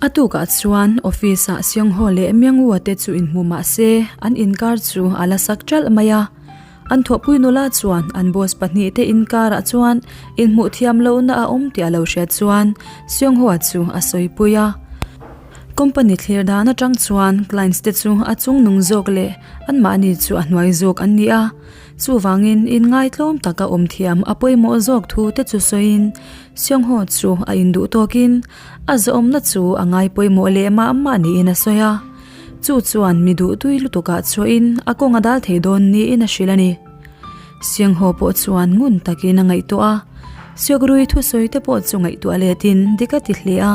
A tukah chuan office ah Seungho leh Myungwoo te chu inhmu mah se an inkar chu a la sak ṭalh mai a. An thawhpui nula chuan an boss pahnihte inkarah chuan inhmuh thiam lohna a awm tih a lo hriat chuan Seungho chu a sawipui a. Company thlir dan atang chuan clients te chu a chungnung zawk leh anmahni chu a hnuai zawk an ni a. Chuvangin inngaitlawm taka awm thiam a pawimawh zawk thu te chu sawiin Seungho chu a induh tawkin a zawhawmna chu a ngai pawimawh leh mah mah niin a sawi a. Chu chuan mi duhtui lutukah chhuahin a kawng a dal thei dawn niin a hrilh a ni. Seungho pawh chuan ngun takin a ngaihtuah a, Seokrui thusawi te pawh chu ngaihtuah letin dik a ti hle a.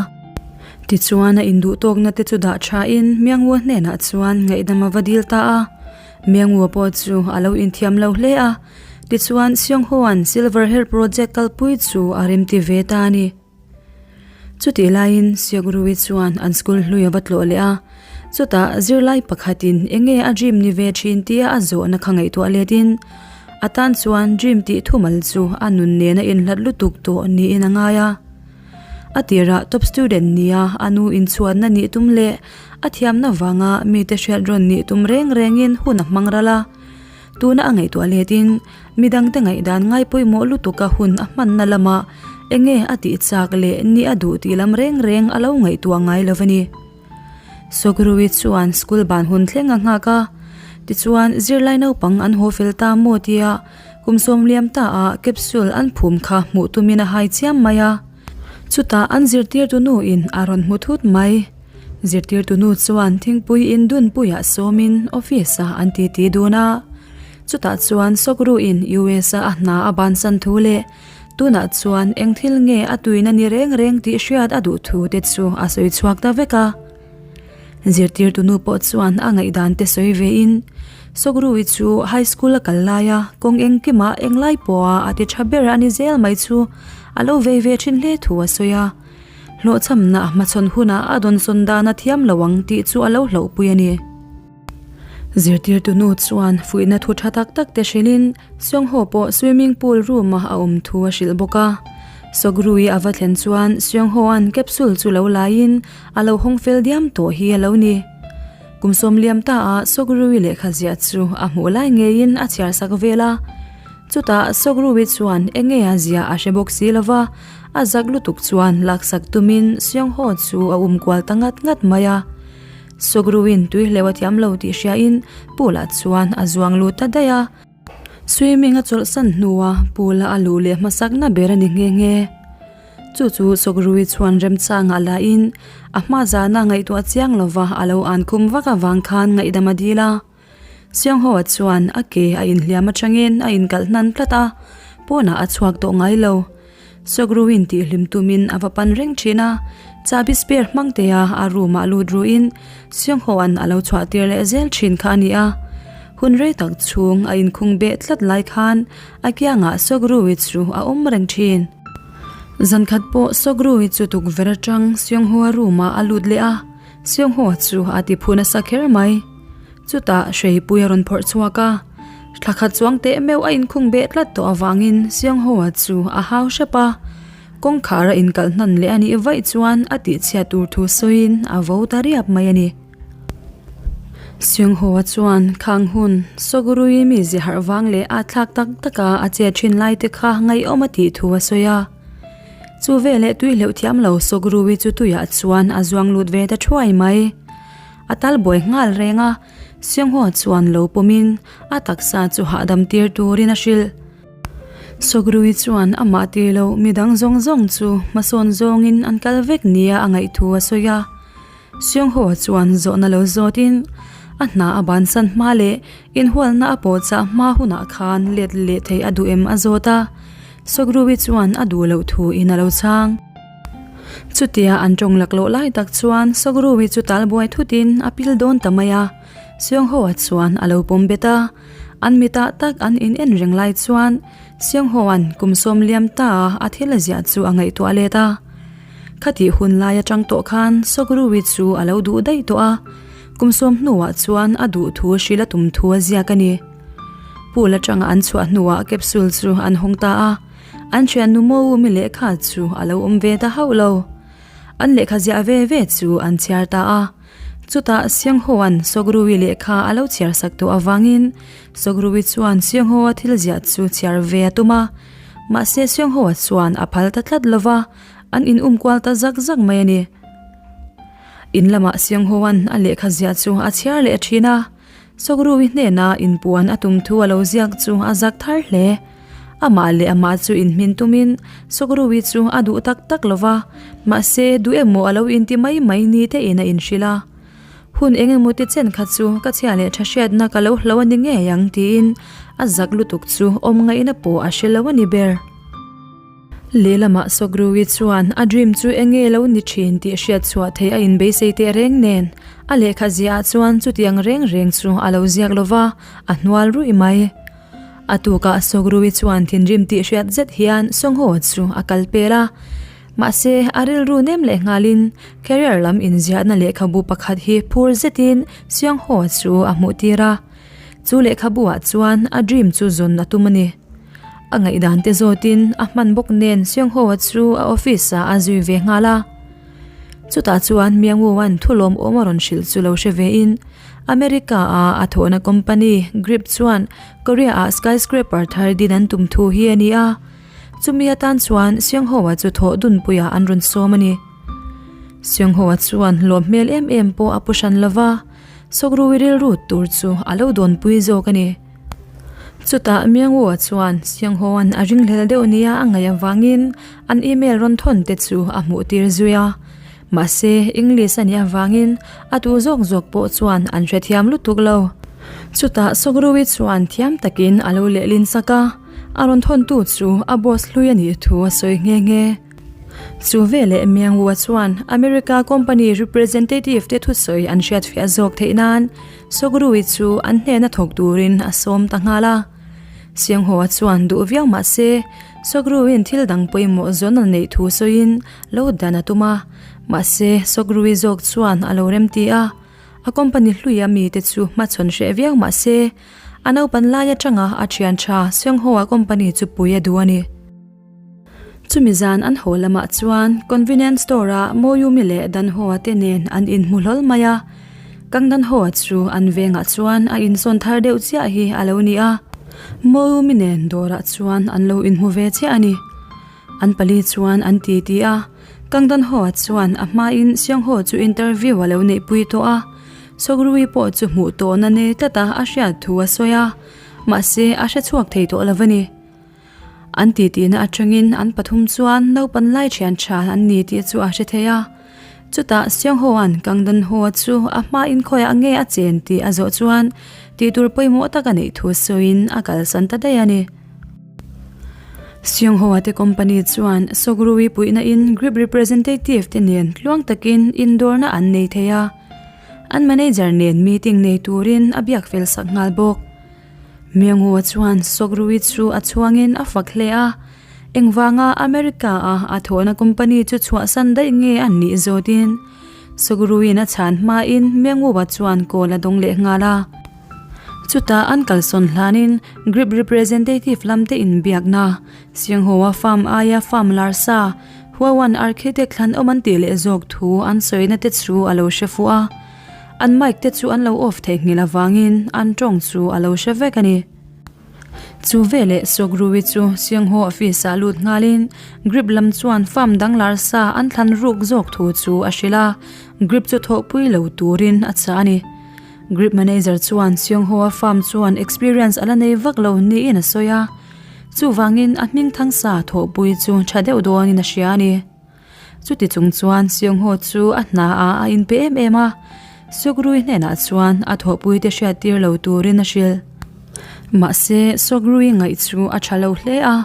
Tichuan a induh tawkna te chu dah thain Miangua hnenah chuan ngaihdam a va dil ta a. Miangua pawh chu a lo inthiam lo hle a, tichuan Seunghoan Silver Hair Project kalpui chu a remti ve ta a ni. Chutih laiin Seokrui chuan an school hlui a va tlawh leh a, chutah zirlai pakhatin enge a dream ni ve thin tia a zawhna kha ngaihtuah letin a tan chuan dream tih thumal chu a nun nena inhlat lutuk tawh niin a ngai a. A tirah top student nia a nu inchhuanna nih tum leh a thiamna vanga mite hriat rawn nih tum reng rengin hun a hmang ral a. Tuna a ngaihtuah letin midangte ngaihdan ngaipawimawh lutuka hun a hmanna lama enge a tih chak leh ni a duh tih lam reng reng a lo ngaihtuah ngai lo a ni. Sawkruii chuan school ban hun thleng a nghak a, tichuan zirlai naupang an haw fel ta maw tia kum sawmliam ta ah capsule an phum kha hmuh tumin a hai chiam mai a. Chutah an zirtirtu nu in a rawn hmu thut mai. Zirtirtu nu chuan thingpui in dunpuiah sawmin office ah an titi dun a. Chutah chuan Sawkruiin US a a hna a bansan thu leh Tunah chuan eng thil nge a tuina ni reng reng tih hriat a duh thu te chu a sawi chhuak ta vek a. Zirtirtu nu pawh chuan a ngaihdan te sawi ve in, Sawkruii chu high school a kal lai a, kawng engkimah englai pawha a ti tha ber a ni zel mai chu a lo vei ve thin hle thu a sawi a. Hlawhchhamna a hmachhawn hunah a dawnsawn dan a thiam lo ang tih chu a lo hlauhpui a ni. Zirtirtu nu chuan fuihna thu tha tak tak te hrilhin Seungho pawh swimming pool room a a awm thu a hrilh bawk a. Sawgrui a va thlen chuan Seungho-a'n capsule chu lo laiin a lo hawng fel diam tawh hi a lo ni. Kum sawmliam ta a Sawgrui lehkha ziah chu a hmuh lai ngeiin a chhiar sak vel a. Chutah Sawgrui chuan eng nge a ziah a hre bawk si lova, a zak lutuk chuan laksak tumin Seungho chu a um kual ta ngat ngat mai a. Sawkruin tui hleuh a thiam lo tih hriain pool ah chuan a zuang lut ta daih a. Swimming a chawlhsan hnua pool a a luh leh hmasakna ber a ni nghe nghe. Chu chu Sawkrui chuan remchangah lahin a hma zana ngaihtuah chiang lova a lo an khum vak avang khan ngaihdam a dil a. Sianghoa chuan a ke a inhliam atangin a inkalh hnan tlat a, pawnah a chhuak tawh ngai lo. Sawkruin tihhlim tumin a va pan reng thin a, chahbi spare hmang tea a room ah lut ruin Sianghoa'n a lo chhuah tir leh zel thin kha a ni a. Hun rei tak chhung a inkhung beh tlat lai khan a kiangah Sawkruii chu a awm reng thin. Zankhat pawh Sawkruii chu tukverh atang Sianghoa room ah a lut leh a, Sianghoa chu a ti phu nasa kher mai. Chutah hreipui a rawn phawrh chhuak a, thla khat chuang teh meuh a inkhung beh tlat tawh avangin Sianghoa chu a hau hrep a, kawngkhar a inkalh hnan leh a nih vaih chuan a tihchhiat tur thu sawiin a vo ta riap mai a ni. Sianghoa chuan khang hun Sawgrui mi ziharh vang leh a thlak tak taka a che thin lai te kha ngaihawm a tih thu a sawi a. Chu veleh tui hleuh thiam lo Sawgrui chu tuiah chuan a zuang lut ve ta thuai mai. A tal buai nghal reng a, Seungho chuan lo pawmin a taksa chu hahdam tir turin a hrilh. Sawgrui chuan amah tir loh midang zawng zawng chu hmasawn zawngin an kal vek nia a ngaih thu a sawi a. Seungho chuan zawhna lo zawtin a hna a bansan hma leh inhualna a pawhchah hma hunah khan let leh thei a duh em a zawt a, Sawgrui chuan a duh loh thu in a lo chhang. Chutia an tawng laklawh lai tak chuan Sawkruwi chu tal buai thutin a pil dawn ta mai a, Seungho-a chuan a lo pawm bet a. An mitah tak an in en reng lai chuan Seungho-a'n kum sawm liam ta a thil a ziah chu a ngaihtuah let a. Khatih hun lai atang tawh khan Sawkruwi chu a lo duh daih tawh a, kum sawm hnuah chuan a duh thu hrilh a tum thu a ziak a ni. Pool atanga an chhuah hnuah capsule chu an hawng ta a. An thiannu Maw-umi lehkha chu a lo awm ve ta hauh lo. An lehkha ziah ve ve chu an chhiar ta a. Chutah Seungho-a'n Sogru-i lehkha a lo chhiar sak tawh avangin Sogru-i chuan Seungho-a thil ziah chu chhiar ve a tum a. Mahse Seungho-a chuan a phal ta tlat lo va, an in um kual ta zak zak mai a ni. In lamah Seungho-a'n a lehkha ziah chu a chhiar leh thin a. Sogru-i hnena inpuan a tum thu a lo ziak chu a zak thar hle. Amah leh amah chu inhmin tumin Sogru-i chu a duh tak tak lo va, mahse duh emaw a lo inti mai mai ni tein a inhrilh a. Hun eng emaw ti chen kha chu ka chhia leh tha hriatna ka lo hlo a ni ngei ang tiin a zak lutuk chu awm ngaihna pawh a hre lo a ni ber. Lehlamah Sogru-i chuan a dream chu eng nge lo ni thin tih hriat chhuah theih a inbeisei teh reng nen a lehkha ziah ah chuan chutiang reng reng chu a lo ziak lo va, a hnual ruih mai. A tukah Sogru-i chuan thinrim tih hriat zet hian Songho chu a kal pel a. Mahse, a rilru nem leh nghalin career lam inziahna lehkhabu pakhat hi phur zetin Seongho chu a hmuh tir a. Chu lehkhabu ah chuan a dream chu zawn a tum a ni. A ngaihdan te zawtin a hman bawk nen Seongho-a chu a office ah a zui ve nghal a. Chutah chuan Myung-woo-a'n thu lawmawm a rawn hrilh chu lo hre ve in America a a thawhna company Grip chuan Korea ah skyscraper thar din an tum thu hi a ni a. Chumi atan chuan Seongho-a chu thawh dunpuiah an rawn sawm a ni. Seongho-a chuan lawm hmel em em pawh a pu hran lo va, Sawkruwi rilru tur chu a lo dawnpui zawk a ni. Chutah Myung-woo chuan Seongho-a'n a ringhlel deuh nia a ngaih avangin an email rawn thawn te chu a hmuh tir zui a. Mahse, English a nih avangin a tu zawk zawk pawh chuan an hrethiam lutuk lo. Chutah Sawkruwi chuan thiam takin a lo lehlin sak a, a rawn thawntu chu a boss hlui a nih thu a sawi nghe nghe. Chu veleh Myung-woo chuan America company representative te thusawi an hriatfiah zawk theih nan Sawkruwi chu an hnena thawk turin a sawm ta nghal a. Seungho-a chuan duh viau mah se, Sawkruwi'n thil dang pawimawh zawn a neih thu sawiin lo dan a tum a. Mahse, Sawkruwi zawk chuan a lo remti a. A company hluia mite chu hmachhawn hreh viau mah se, a naupan lai atanga a thian tha Seungho-a company chu pui a duh a ni. Chumi zan an haw lamah chuan convenience store ah Moyumi leh Danhoa te nen an inhmu hlawl mai a, Kang Danhoa chu an vengah chuan a insawn thar deuh chiah hi a lo ni a, Moyumi nen dawrah chuan an lo inhmu ve chiah a ni. An pali chuan an ti ti a, Kang Danhoa chuan a hmain Seongho chu interview a lo neihpui tawh a, Sogrui pawh chu hmuh tawhna nei tlata a hriat thu a sawi a, mahse a hrechhuak thei tawh lo a ni. An titihna atangin an pathum chuan naupan lai thian tha an ni tih chu a hre thei a. Chutah Seongho-a'n Kangdanho-a chu a hmain khawiah nge a chen tih a zawh chuan tih tur pawimawh tak a neih thu sawiin a kalsan ta daih a ni. Seongho-a te company chuan Sogrui puihna in Grip representative te nen tluang takin indawrna an nei thei a. An manager nen meeting nei turin a biak fel sak nghal bawk. Myung-woo chuan Sawkruwi chu a chhuangin a fak hle a, engvanga America-a a thawhna company chu chhuahsan daih nge an nih zawtin Sawkruwiin a chhan hmain Myung-woo chuan call a dawng leh nghal a. Chutah an kalsawn hlanin Grip representative lamte inbiakna Seungho-a farm aia farm lar sa Huawan architect thlan awm an tih leh zawk thu an sawina te chu a lo hre fuh a. An mic te chu an lo off theihnghilh avangin an tawng chu a lo hre vek a ni. Chu veleh Sawkruwi chu Seungho office ah lut nghalin Grip lam chuan farm dang lar sa an thlan ruk zawk thu chu a hrilh a, Grip chu thawhpui lo turin a chah a ni. Grip manager chuan Seungho-a farm chuan experience a la nei vak lo niin a sawi a, chuvangin a hming thang sa thawhpui chu tha deuh dawnin a hria a ni. Chuti chung chuan Seungho chu a hna ah a inpe em em a, Sukrui hnenah chuan a thawhpui te hriat tir lo turin a hrilh. Mahse, Sukrui ngaih chu a tha lo hle a,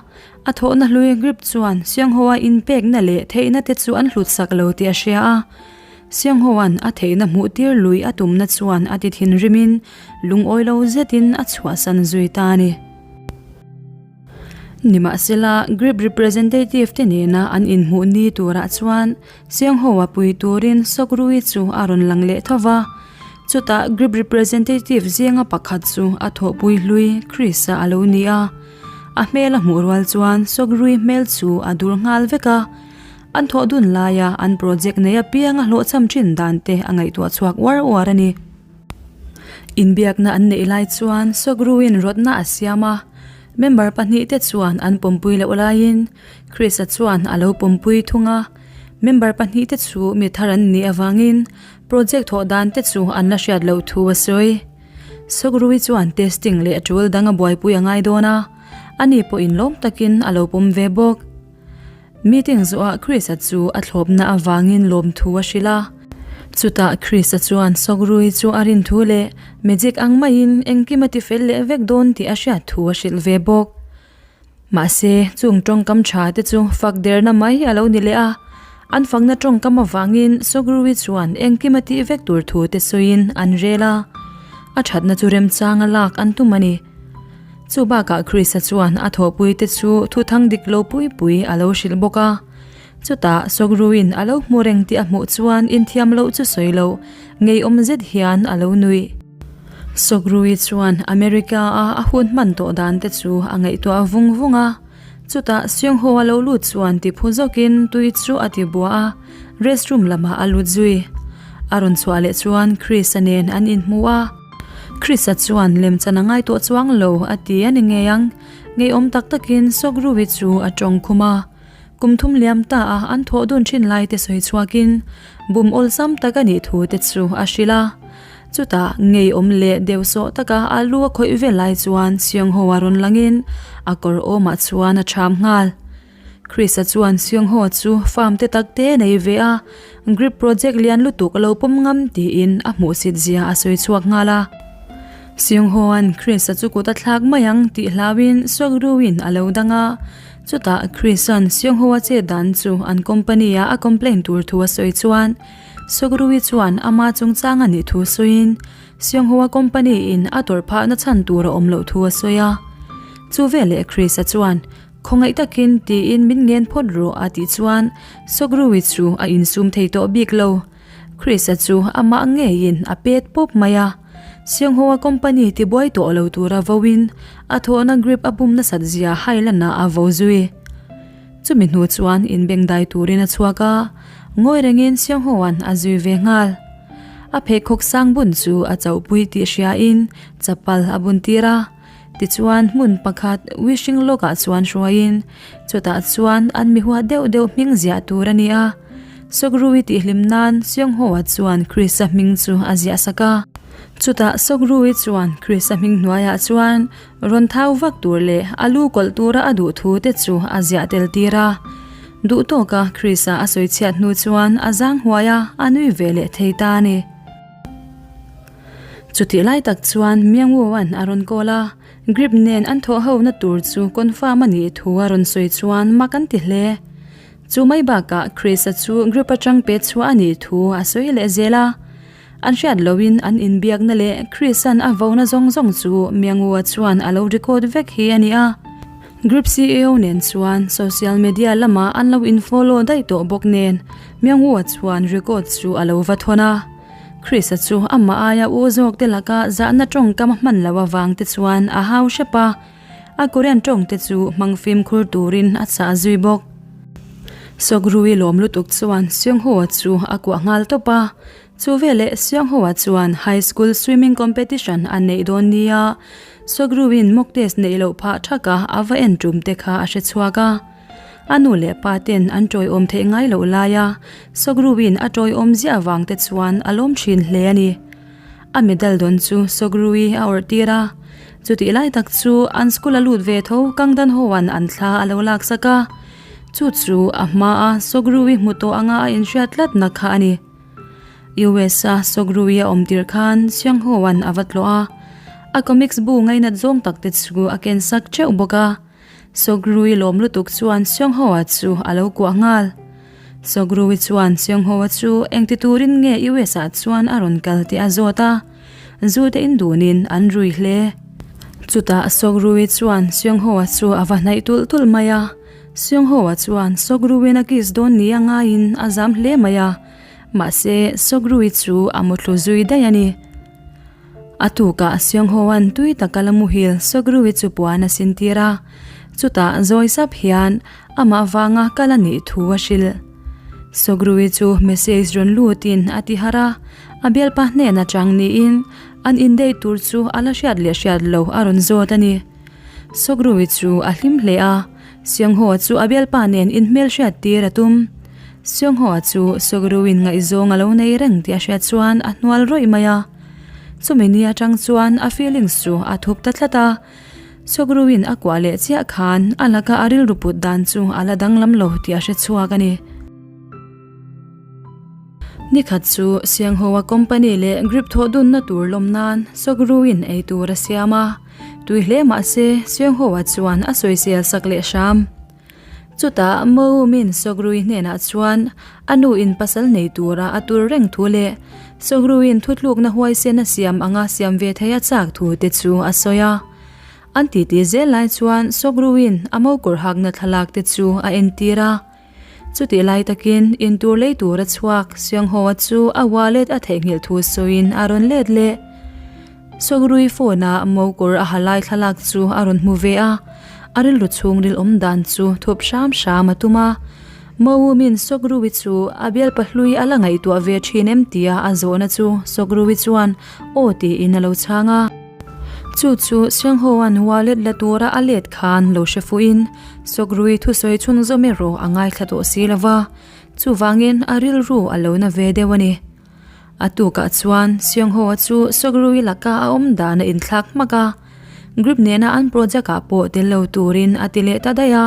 a thawhna hlui grip chuan Seungho-a inpekna leh theihna te chu an hlut sak lo tih a hria a. Seungho-a'n a theihna hmuh tir lui a tumna chuan a ti thinrimin lungawi lo zetin a chhuahsan zui ta a ni. Nimahsela, Grip representative te nena an inhmuh ni turah chuan Seungho-a pui turin Sawkrui chu a rawn lang leh tho va. Chutah Grip representative zinga pakhat chu a thawhpui hlui Chris-a a lo ni a. A hmel a hmuh rual chuan Sawkrui hmel chu a dur nghal vek a. An thawh dun laia an project nei apianga hlawhchham thin dan te a ngaihtuah chhuak uar uar a ni. Inbiakna an neih lai chuan Sawkruin rawtna a siam a, member pahnihte chuan an pawmpui loh laiin Chris-a chuan a lo pawmpui thung a. Member pahnihte chu mi thar an nih avangin project thawh dan te chu an la hriat loh thu a sawi. Sawkrui chuan testing leh tul dang a buaipui a ngai dawn a, ani pawhin lawm takin a lo pawm ve bawk. Meeting zawhah Chris-a chu a thlawpna avangin lawmthu a hrilh a. Chutah Chris-a chuan Sawkrui chu a rin thu leh magic ang maiin engkim a tifel leh vek dawn tih a hriat thu a hrilh ve bawk. Mahse, chung tawngkam tha te chu fak derna mai a lo ni leh a. An fakna tawngkam avangin Sawkrui chuan engkim a tih vek tur thu te sawiin an rel a. A thatna chu remchanga lak an tum a ni. Chu bakah Chris-a chuan a thawhpuite chu thuthang dik lo pui pui a lo hrilh bawk a. Chutah Sawkruin a lo hmu reng tih a hmuh chuan inthiam loh chu sawi loh, ngeiawm zet hian a lo nuih. Sawkrui chuan America-a a hun hman tawh dan te chu a ngaihtuah vung vung a. Chutah Seungho a lo lut chuan ti phu zawkin tui chu a ti bua a, restroom lamah a lut zui. A rawn chhuah leh chuan Chris-a nen an inhmu a. Chris-a chuan lemchan a ngai tawh chuang lo a ti a ni ngei ang. Ngeiawm tak takin Sawkruhi chu a tawng khum a. Kum thum liam ta a an thawh dun thin lai te sawi chhuakin bum awlsam tak a nih thu te chu a hrilh a. Chutah ngeiawm leh deuhsawh taka a lu a khawih vel lai chuan Seungho a rawn langin a kawr awmah chuan a cham nghal. Chris-a chuan Seungho chu farm te tak te nei ve a, grip project lian lutuk a lo pawm ngam tiin a hmuhsit zia a sawi chhuak nghal a. Seungho-a'n Chris-a chu kut a thlak mai ang tih hlauin Seokru-in a lo dang a, chutah Chris-a'n Seungho-a chet dan chu an company-a a complain tur thu a sawi chuan Seokru-i chuan ama chungchang a nih thu sawiin Seungho-a company-in a tawrh phahna chhan tur a awm loh thu a sawi a. Chu veleh Chris-a chuan Khawngaih takin tiin min ngen phawt rawh a tih chuan Sawkruwi chu a insum thei tawh bik lo. Chris-a chu amah ngeiin a pet pawp mai a. Seungho-a company tibuai tawh lo tura voin a thawhna grip a bum nasat zia hailanah a vo zui. Chumi hnu chuan inbengdai turin a chhuak a, ngawi rengin Seungho-a'n a zui ve nghal. A pheikhawk sang bun chu a chauhpui tih hriain chapal a bun tir a. Tichuan hmun pakhat wishing log ah chuan hruaiin chutah chuan an mi huat deuh deuh hming ziah tur a ni a. Sawkrui tihhlim nan Seungho-a chuan Chris-a hming chu a ziah sak a. Chutah Sawkrui chuan Chris-a hming hnuaiah chuan rawn thau vak tur leh a lu kawlh tura a duh thu te chu a ziah tel tir a. Duh tawka Chris-a a sawi chhiat hnu chuan a zang huai a, a nui ve leh thei ta a ni. Chutih lai tak chuan Myangwoo-a'n a rawn call a, grip nen an thawh ho na tur chu confirm a nih thu a rawn sawi chuan mak an ti hle. Chu mai bakah Chris-a chu grip atang pe chhuah a nih thu a sawi leh zel a. An hriat loin an inbiakna leh Chris-a'n a vona zawng zawng chu Myangwoo-a chuan a lo record vek hi a ni a. Grip CEO nen chuan social media lamah an lo in-follow daih tawh bawk nen Myangwoo-a chuan record chu a lo va thawn a. Chris-a chu amah aia u zawk te laka zahna tawngkam a hman loh avang te chuan a hau hrep a, a Korean tawng te chu hmang fimkhur turin a chah zui bawk. Sawkrui lawm lutuk chuan Seungho-a chu a kuah nghal tawp a, chu veleh Seungho-a chuan High School Swimming Competition a neih dawn nia Sawkruiin mock test neih loh phah thaka a va en tum te kha a hre chhuak a. A nu leh pa ten an tawiawm theih ngai loh laia Sawkruiin a tawiawm ziah vang te chuan a lawm thin hle a ni. A medal dawn chu Sawkrui a awrh tir a, chutih lai tak chu an school a lut ve tho Kangdan Hoan an thla a lo laksak a, chu chu a hmaa Sawkrui hmu tawh anga a inhriat tlatna kha a ni. US-a Sawkrui a awm tir khan Seungho-a'n a va tlawh a, a comics bu ngainat zawng tak te chu a kensak teuh bawk a. Sawkrui lawm lutuk chuan Seungho-a chu a lo kuah nghal. Sawkrui chuan Seungho-a chu engti turin nge US-ah chuan a rawn kal tih a zawt a, zu te in dunin an rui hle. Chutah Sawkrui chuan Seungho-a chu a va hnaih tulh tulh mai a, Seungho-a chuan Sawkruiin a kiss dawn ni a ngaiin a zam hle mai a, mahse Sawkrui chu a muthlu zui daih a ni. A tukah Seungho-a'n tui taka la muhil Sawkruwi chu puan a sintir a, chutah zawi sap hian amah vanga kal a nih thu a hrilh. Sawgrui chu message rawn lutin a ti harh a, a bialpa hnen atang niin an indate tur chu a la hriat leh hriat lo a rawn zawt a ni. Sawgrui chu a hlim hle a, Seungho chu a bialpa nen inhmel hriat tir a tum. Seungho chu Sawgruiin ngaihzawng a lo nei reng tih a hriat chuan a hnual rawih mai a. Chumi ni atang chuan a feelings chu a thup ta tlat a. Sawgruiin a kuah leh chiah khan a laka a rilru put dan chu a la danglam lo tih a hre chhuak a ni. Nikhat chu Seungho-a company leh grip thawh dunna tur lawm nan Sawgruiin ei tur a siam a. Tui hle mah se Seungho-a chuan a sawisel sak leh hram. Chutah Moum-in Sawgrui hnenah chuan a nu in pasal nei tura a tur reng thu leh Sawgruiin thutlukna huaisen a siam anga siam ve thei a chak thu te chu a sawi a. An titi zel lai chuan Sawgruiin a mokawr hakna thlalak te chu a entir a. Chutih lai takin intur lei tura chhuak Seungho-a chu a wallet a theihnghilh thu sawiin a rawn let leh. Sawgrui phone-a mokawr a ha lai thlalak chu a rawn hmu ve a, a rilru chhungril awm dan chu thup hram hram a tum a. Mawumin Sawgrui chu a bialpa hlui a la ngaihtuah ve thin em tia a zawhna chu Sawgrui chuan aw tiin a lo chhang a. Chu chu Seungho-a'n wallet la tura a let khan lo hre fuhin Sawgrui thusawi chhunzawm erawh a ngaithla tawh si lo va, chuvangin a rilru a lo na ve deuh a ni. A tukah chuan Seungho-a chu Sawgrui laka a awm dan a inthlak hmak a, group nena an project ah pawh tel lo turin a ti leh ta daih a.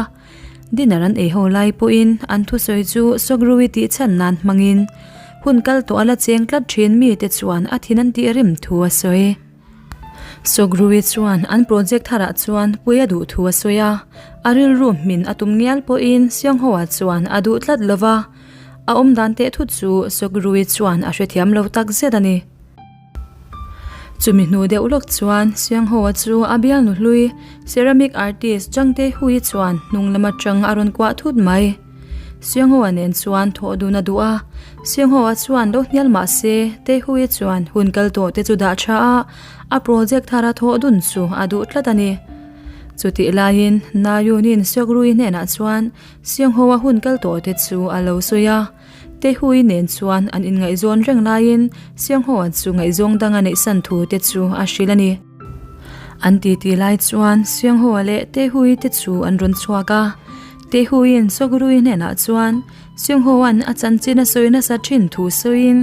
Dinner an ei ho lai pawhin an thusawi chu Sawgrui tih chhan nan hmangin hun kal tawh a la cheng tlat thin mite chuan a thin an tih rim thu a sawi. Sawgrui chuan an project tharah chuan pui a duh thu a sawi a, a rilru hmin a tum ngial pawhin Seungho-a chuan a duh tlat lo va, a awm dan teh thut chu Sawgrui chuan a hrethiam lo tak zet a ni. Chumi hnu deuh lawk chuan Seungho-a chu a bialnu hlui ceramic artist Zhang Tae-hui chuan hnung lam atang a rawn kuah thut mai. Seungho-a nen chuan thawh dun a duh a, Seungho-a chuan lo hnial mah se, Tae-hui chuan hun kal tawh te chu dah tha a, a project thar a thawh dun chu a duh tlat a ni. Chutih laiin Na-yoon-in Seok-rui hnenah chuan Seungho-a hun kal tawh te chu a lo sawi a, Tae-hui nen chuan an inngaihzawn reng laiin Seungho-a chu ngaihzawng dang a neihsan thu te chu a hrilh a ni. An titi lai chuan Seungho-a leh Tae-hui te chu an rawn chhuak a, Tae-huiin Seok-rui hnenah chuan Seungho-a'n a chanchin a sawi nasa thin thu sawiin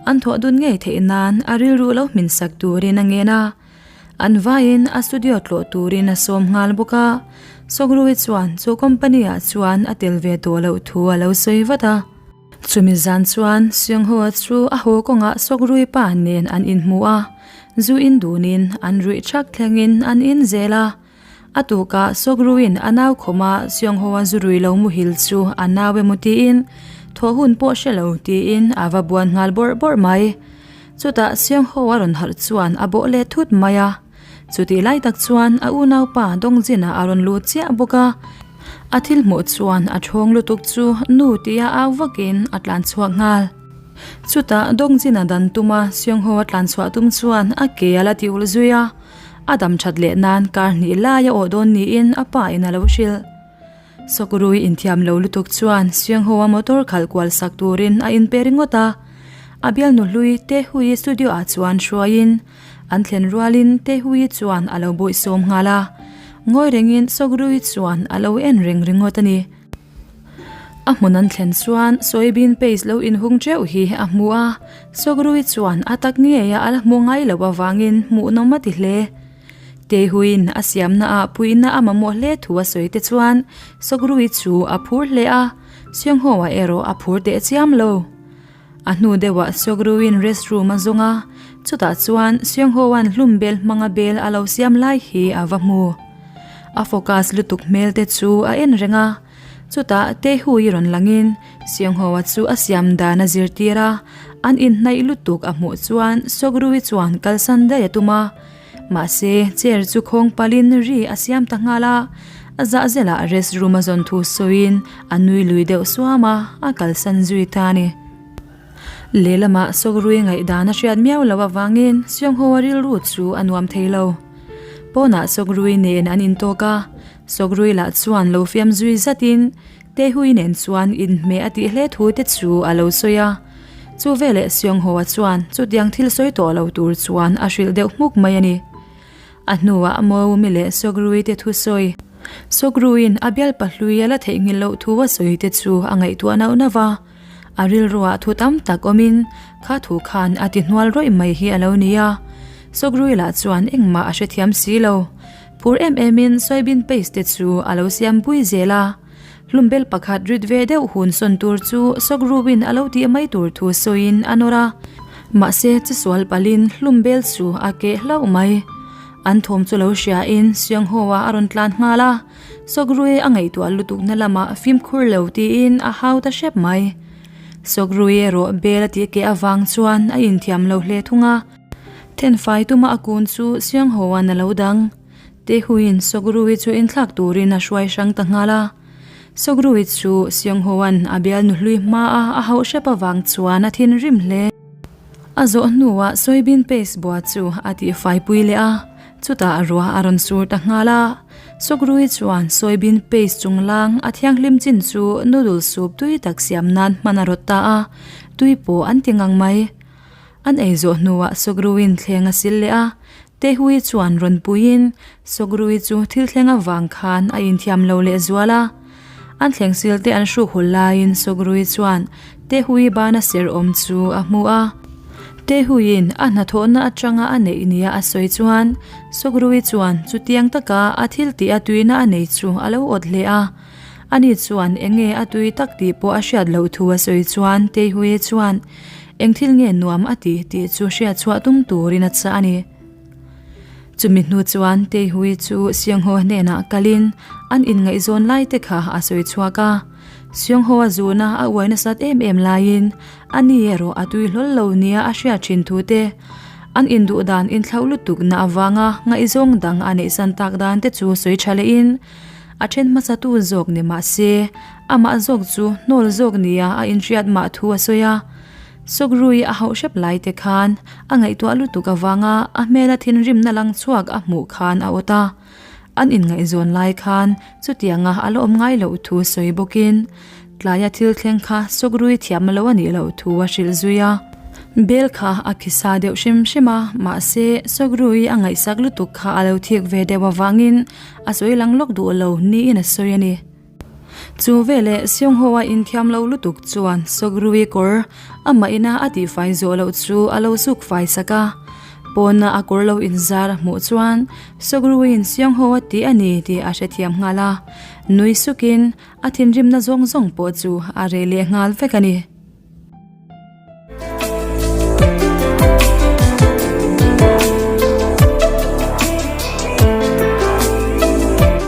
an thawh dun ngei theih nan a rilru lo hmin sak turin a ngen a. An vaiin a studio tlawh turin a sawm nghal bawk a, Seok-rui chuan chu company-ah chuan a tel ve tawh loh thu a lo sawi vat a. Chumi zan chuan Seungho-a chu a haw kawngah Seok-rui pa nen an inhmu a, zu in dunin an ruih thak thlengin an in zel a. A tukah Seok-ruiin a nau khawma Seungho-a zu rui lo muhil chu a nau emaw tiin thawh hun pawh hre lo tiin a va buan nghal bawrh bawrh mai. Chutah Seungho-a rawn harh chuan a bawh let thut mai a. Chutih lai tak chuan a unaupa Dongjin-a a rawn lut chiah bawk a. A thil hmuh chuan a thawng lutuk chu nu tia au vakin a tlan chhuak nghal. Chutah Dongjin-a dan tuma Seungho-a tlan chhuah tum chuan a ke a la ti ulh zui a. A dam that leh nan kar hnih lai a awh dawn niin a pa in a lo hrilh. Sawkrui inthiam lo lutuk chuan Seungho-a motor khalh kual sak turin a inpe ringawt a. A bialnu hlui Tae-hui studio-ah chuan hruaiin An thlen rualin Tehui chuan a lo bawihsawm nghal a, ngawi rengin Sawkrui chuan a lo en reng ringawt a ni. A hmun an thlen chuan soybean paste lo inhung teuh hi a hmu a, Sawkrui chuan a tak ngeia a la hmu ngai loh avangin hmuhnawm a ti hle. Tehuiin a siamna ah puihna a mamawh hle thu a sawi te chuan Sawkrui chu a phur hle a, Seungho-a erawh a phur teh chiam lo. A hnu deuhah Seokruin restroom a zawng a, chutah chuan Seungho-a'n hlum bel hmanga bel a lo siam lai hi a va hmu. A focus lutuk hmel te chu a en reng a, chutah Tae-hui rawn langin Seungho-a chu a siam dan a zirtir a, an inhnaih lutuk a hmuh chuan Seokrui chuan kalsan daih a tum a, mahse chair chu khawng palin ri a siam ta nghal a, a zahzelah restroom a zawn thu sawiin a nui lui deuh suam a, a kalsan zui ta a ni. Lehlamah Sawkrui ngaihdan a hriat miau loh avangin Seungho-a rilru chu a nuam thei lo. Pawnah Sawkrui nen an intawk a, Sawkrui lah chuan lo fiam zui zatin. Taehui nen chuan inhmeh a tih hle thu te chu a lo sawi a. Chu veleh Seungho-a chuan chutiang thil sawi tawh lo tur chuan a hrilh deuh hmuk mai a ni. A hnuah Maumi leh Sawkrui te thusawi, Sawkruiin a bialpa hlui a la theihnghilh loh thu a sawi te chu a ngaihtuah nauh nauh va. A rilruah thu tam tak awmin kha thu khan a ti hnual rawih mai hi a lo ni a. Sawkrui lah chuan engmah a hrethiam si lo. Phur em emin soybean paste te chu a lo siam pui zel a. Hlumbel pakhat rit ve deuh hun sawn tur chu Sawkruin a lo tih mai tur thu sawiin a nawr a. Mahse chisual palhin hlumbel chu a keh hlauh mai. An thawm chu lo hriain Seungho-a a rawn tlan nghal a. Sawkrui a ngaihtuah lutukna lamah fimkhur lo tiin a hau ta hrep mai. Sawkrui erawh bel a tih keh avang chuan a inthiam lo hle thung a. Thenfai tuma a kun chu Seungho-a'n a lo dang. Tehuiin Sawkrui chu inthlak turin a hruai hrang ta nghal a. Sawkrui chu Seungho-a'n a bialnu hlui hmaa a hauh hrep avang chuan a thinrim hle. A zawh hnuah soybean paste bua chu a tihfaipui leh a, chutah ruah a rawn sur ta nghal a. Sawkrui chuan soybean paste chunglang a thianghlim chin chu noodle soup tui tak siam nan hman a rawt ta a, tui pawh an ti ngang mai. An ei zawh hnuah Sawkruiin thleng a sil leh a, Tehui chuan rawn puiin Sawkrui chu thil thleng avang khan a inthiam lo leh zual a. An thleng sil te an hruk hul laiin Sawkrui chuan Tehui bana ser awm chu a hmu a. Tehuiin a hnathawhna atanga a neih nia a sawi chuan Sawkrui chuan chutiang taka a thil tih a tuina a nei chu a lo awt hle a. Ani chuan eng nge a tui tak tih pawh a hriat loh thu a sawi chuan Tehui chuan Eng thil nge nuam a ti tih chu hriat chhuah tum turin a chah a ni. Chumi hnu chuan Teihui chu Seungho hnenah kalin an inngaihzawn lai te kha a sawi chhuak a. Seungho a zuna a uai nasat em em laiin a ni erawh a tui hlawl lo nia a hriat thin thu te, an induh dan inthlauh lutuk na avanga ngaihzawng dang a neihsan tak dan te chu sawi tha lehin a then hmasatu zawk ni mah se Amah zawk chu hnawl zawk nia a inhriat mah thu a sawi a, Sawkrui a hauh hrep lai te khan a ngaihtuah lutuk avanga a hmela thinrimna lang chhuak a hmuh khan a awt a. An inngaihzawn lai khan chutianga a la awm ngai loh thu sawi bawkin tlaia thil thleng kha Sawkrui thiam lo a nih loh thu a hrilh zui a. Bel kha a khisa deuh hrim hrim a, mahse Sawkrui a ngaihsak lutuk kha a lo thik ve deuh avangin a sawi lang lawk duh lo niin a sawi a ni. Chu veleh Seungho-a inthiam lo lutuk chuan Sawkrui kawr amah ina a tihfai zawh loh chu a lo zuk fai sak a. Pawna a kawr lo inzar a hmuh chuan Sawkruiin Seungho-a tih a ni tih a hrethiam nghal a. Nui sukin a thinrimna zawng zawng pawh chu a reh leh nghal vek a ni.